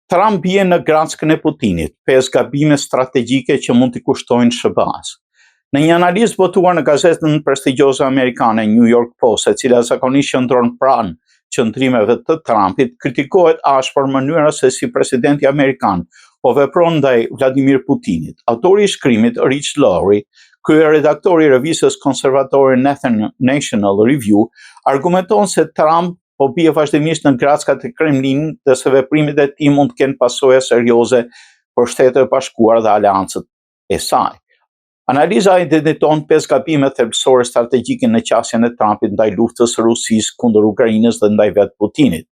Trump bie në grackën e Putinit, pesë gabime strategjike që mund t'i kushtojnë SHBA-së. Në një analizë botuar në gazetën prestigjioze amerikane New York Post, e cila zakonisht qëndron pranë qëndrimeve të Trumpit, kritikohet ashpër mënyra se si presidenti amerikan po vepron ndaj Vladimir Putinit. Autori i shkrimit, Rich Lowry, kryeredaktori i revistës konservatore National Review, argumenton se Trump po bie vazhdimisht në grackat e Kremlinit dhe se veprimet e tij mund të kenë pasoja serioze për Shtetet e Bashkuara dhe aleancët e saj. Analiza identifikon pesë gabime thelbësore strategjike në qasjen e Trumpit ndaj luftës së Rusisë kundër Ukrainës dhe ndaj vetë Putinit.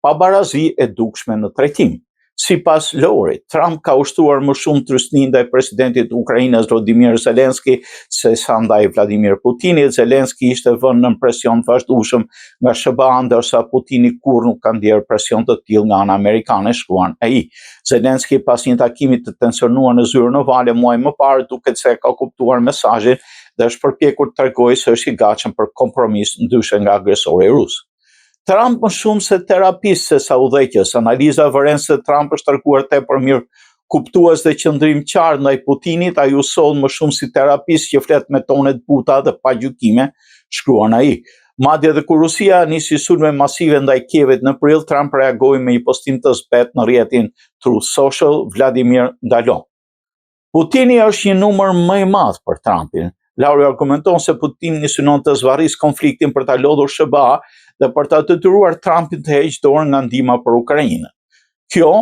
Pabarazi e dukshme në trajtim. Sipas Lowry, Trump ka ushtruar më shumë trysni ndaj presidentit ukrainas Volodymyr Zelensky se sa ndaj Vladimir Putinit. Zelensky ishte vënë nën presion të vazhdueshëm nga SHBA, ndërsa Putini kurrë nuk ka ndjerë presion të tillë nga ana amerikane, shkruan ai. Zelensky pas një takimi të tensionuar në zyrën ovale muaj më parë duket se e ka kuptuar mesazhin dhe është përpjekur të tregojë se është i gatshëm për kompromis ndryshe nga agresori rus. Trump më shumë si terapist se sa udhëheqës. Analiza vëren se Trump është treguar tepër mirëkuptues dhe qëndrimqartë ndaj Putinit, ai u soll më shumë si terapist që flet me tone të buta dhe pa gjykime, shkruan ai. Madje edhe kur Rusia nisi sulme masive ndaj Kievit në prill, Trump reagoi me një postim të zbehtë në rrjetin Truth Social, Vladimir ndalo. Putini është një numër më i madh për Trumpin. Lowry argumenton se Putini synon të zvarrisë konfliktin për ta lodhur SHBA dhe për ta detyruar Trumpin të heqë dorë nga ndihma për Ukrainën. Kjo,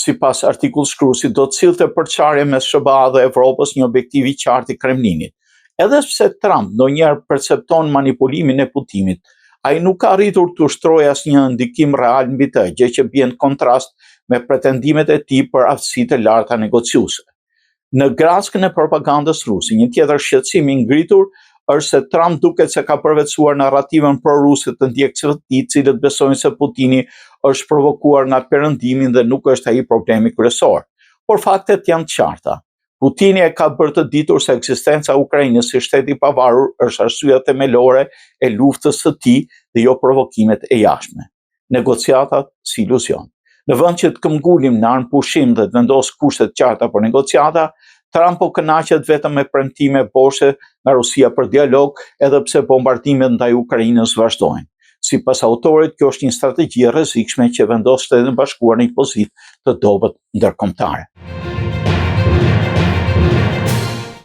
sipas artikull shkruesit, do të sillte përçarje mes SHBA dhe Evropës, një objektiv i qartë i Kremlinit. Edhe pse Trump ndonjëherë percepton manipulimin e Putinit, ai nuk ka arritur të ushtrojë asnjë ndikim real mbi të, gjë që bie në kontrast me pretendimet e tij për aftësi të larta negociuese. Në grackën e propagandës ruse, një tjetër shqetësim i ngritur është se Trump duket se ka përvetësuar narrativën pro-ruse të ndjekësve të tij, të cilët besojnë se Putini është provokuar nga Perëndimi dhe nuk është ai problemi kryesor. Por faktet janë të qarta. Putini e ka bërë të ditur se ekzistenca e Ukrainës si shtet i pavarur është arsyeja themelore e luftës së tij dhe jo provokimet e jashtme. Negociatat si iluzion. Në vend që të këmbëngulim në armëpushim dhe të vendosë kushte të qarta për negociata, Trump po kënaqet vetëm me premtime boshe nga Rusia për dialog, edhe pse bombardimet ndaj Ukrainës vazhdojnë. Sipas autorit, kjo është një strategji e rrezikshme që vendos Shtetet e Bashkuara në një pozitë të dobët ndërkombëtare.